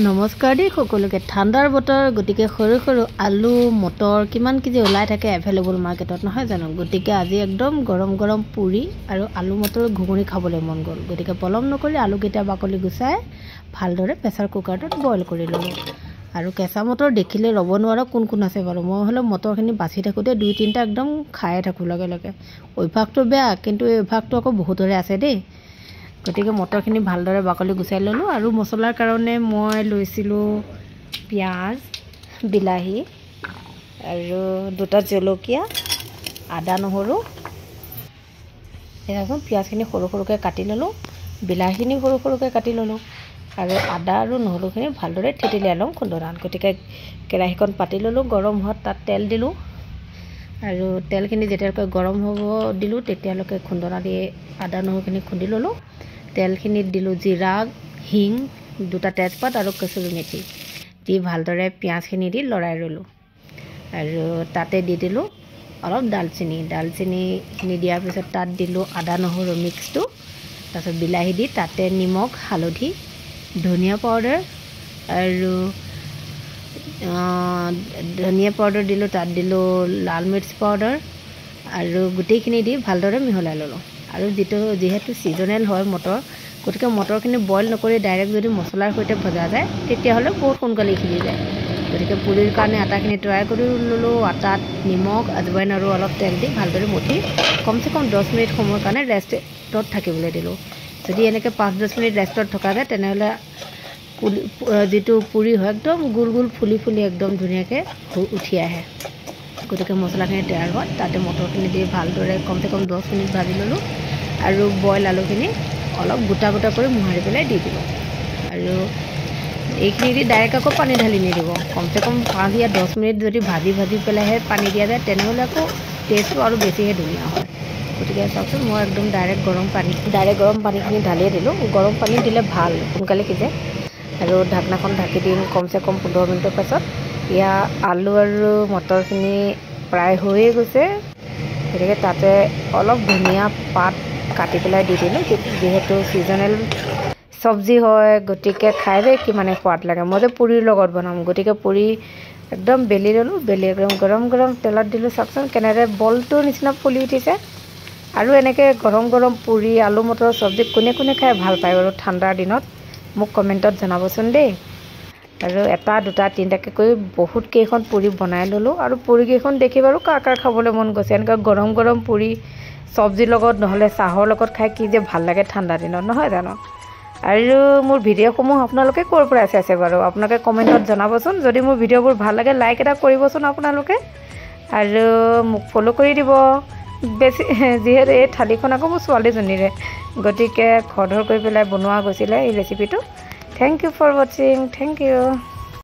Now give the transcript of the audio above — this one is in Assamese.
নমস্কাৰ দেই সকলোকে। ঠাণ্ডাৰ বতৰ, গতিকে সৰু সৰু আলু মটৰ কিমান কি যে ওলাই থাকে এভেইলেবল মাৰ্কেটত, নহয় জানো? গতিকে আজি একদম গৰম গৰম পুৰি আৰু আলু মটৰ ঘুগুনি খাবলৈ মন গ'ল। গতিকে পলম নকৰি আলুকেইটা বাকলি গুচাই ভালদৰে প্ৰেছাৰ কুকাৰটোত বইল কৰি ল'লোঁ। আৰু কেঁচা মটৰ দেখিলে ৰ'ব নোৱাৰা কোন কোন আছে বাৰু? মই হ'লে মটৰখিনি বাছি থাকোঁতে দুই তিনিটা একদম খায়ে থাকোঁ লগে লগে। অভ্যাসটো বেয়া, কিন্তু এই অভ্যাসটো আকৌ বহুতৰে আছে দেই। গতিকে মটৰখিনি ভালদৰে বাকলি গুচাই ল'লোঁ। আৰু মছলাৰ কাৰণে মই লৈছিলোঁ পিঁয়াজ, বিলাহী আৰু দুটা জলকীয়া, আদা নহৰু। এয়াচোন, পিঁয়াজখিনি সৰু সৰুকৈ কাটি ল'লোঁ, বিলাহীখিনি সৰু সৰুকৈ কাটি ল'লোঁ আৰু আদা আৰু নহৰুখিনি ভালদৰে থেতেলিয়াই ল'ম খুন্দনাত। গতিকে কেৰাহীখন পাতি ল'লোঁ, গৰম হোৱাত তাত তেল দিলোঁ আৰু তেলখিনি যেতিয়ালৈকে গৰম হ'ব দিলোঁ তেতিয়ালৈকে খুন্দনা দি আদা নহৰুখিনি খুন্দি ল'লোঁ। তেলখিনিত দিলোঁ জিৰা, হিং, দুটা তেজপাত আৰু কচুৰি মেথি দি ভালদৰে পিঁয়াজখিনি দি লৰাই ল'লোঁ। আৰু তাতে দি দিলোঁ অলপ ডালচেনি। ডালচেনিখিনি দিয়াৰ পিছত তাত দিলোঁ আদা নহৰু মিক্সটো। তাৰপিছত বিলাহী দি তাতে নিমখ, হালধি, ধনিয়া পাউডাৰ আৰু ধনিয়া পাউডাৰ দিলোঁ, তাত দিলোঁ লাল মিৰ্চ পাউডাৰ আৰু গোটেইখিনি দি ভালদৰে মিহলাই ল'লোঁ। আৰু যিহেতু ছিজনেল হয় মটৰ, গতিকে মটৰখিনি বইল নকৰি ডাইৰেক্ট যদি মছলাৰ সৈতে ভজা যায় তেতিয়াহ'লে বহুত সোনকালে সিজি যায়। গতিকে পুৰিৰ কাৰণে আটাখিনি তৈয়াৰ কৰি ল'লোঁ। আটাত নিমখ, আজৱাইন আৰু অলপ তেল দি ভালদৰে মঠি কমচে কম 10 মিনিট সময়ৰ কাৰণে ৰেষ্টত থাকিবলৈ দিলোঁ। যদি এনেকৈ 5-10 মিনিট ৰেষ্টত থকা যায় তেনেহ'লে যিটো পুৰি হয় একদম গোল গোল ফুলি ফুলি একদম ধুনীয়াকৈ উঠি আহে। গতিকে মছলাখিনি তৈয়াৰ হোৱাত তাতে মটৰখিনি দি ভালদৰে কমচে কম 10 মিনিট ভাজি ল'লোঁ আৰু বইল আলুখিনি অলপ গোটা গোটা কৰি মোহাৰি পেলাই দি দিলোঁ। আৰু এইখিনি দি ডাইৰেক্ট আকৌ পানী ঢালি নিদিব, কমচে কম 5 या 10 মিনিট যদি ভাজি ভাজি পেলাইহে পানী দিয়া যায় তেনেহ'লে আকৌ টেষ্টটো আৰু বেছিহে ধুনীয়া হয়। গতিকে চাওকচোন, মই একদম ডাইৰেক্ট গৰম পানীখিনি ঢালিয়ে দিলোঁ। গৰম পানী দিলে ভাল, সোনকালে সিজে। আৰু ঢাকনাখন ঢাকি দিম কমচে কম 15 মিনিটৰ পাছত। ইয়াৰ আলু আৰু মটৰখিনি প্ৰায় হৈয়ে গৈছে। গতিকে তাতে অলপ ধনিয়া পাত কাটি পেলাই দি দিলোঁ। যিহেতু ছিজনেল চব্জি হয়, গতিকে খাই যে কিমানে সোৱাদ লাগে। মই যে পুৰিৰ লগত বনাম, গতিকে পুৰি একদম বেলি ল'লোঁ, বেলি একদম গৰম গৰম তেলত দিলোঁ। চাওকচোন কেনেদৰে বলটোৰ নিচিনা ফুলি উঠিছে। আৰু এনেকৈ গৰম গৰম পুৰি আলু মটৰৰ চব্জি কোনে কোনে খাই ভাল পায় বাৰু ঠাণ্ডাৰ দিনত, মোক কমেণ্টত জনাবচোন দেই। আৰু এটা দুটা তিনিটাকৈ কৰি বহুত কেইখন পুৰি বনাই ল'লোঁ। আৰু পুৰিকেইখন দেখি বাৰু কাৰ কাৰ খাবলৈ মন গৈছে। এনেকৈ গৰম গৰম পুৰি চব্জিৰ লগত নহ'লে চাহৰ লগত খাই কি যে ভাল লাগে ঠাণ্ডা দিনত, নহয় জানো? আৰু মোৰ ভিডিঅ'সমূহ আপোনালোকে ক'ৰ পৰা চাইছে বাৰু আপোনালোকে কমেণ্টত জনাবচোন। যদি মোৰ ভিডিঅ'বোৰ ভাল লাগে লাইক এটা কৰিবচোন আপোনালোকে আৰু মোক ফ'ল' কৰি দিব বেছি। যিহেতু এই থালিখন আকৌ মোৰ ছোৱালীজনীৰে, গতিকে খৰধৰ কৰি পেলাই বনোৱা গৈছিলে এই ৰেচিপিটো। Thank you for watching. Thank you.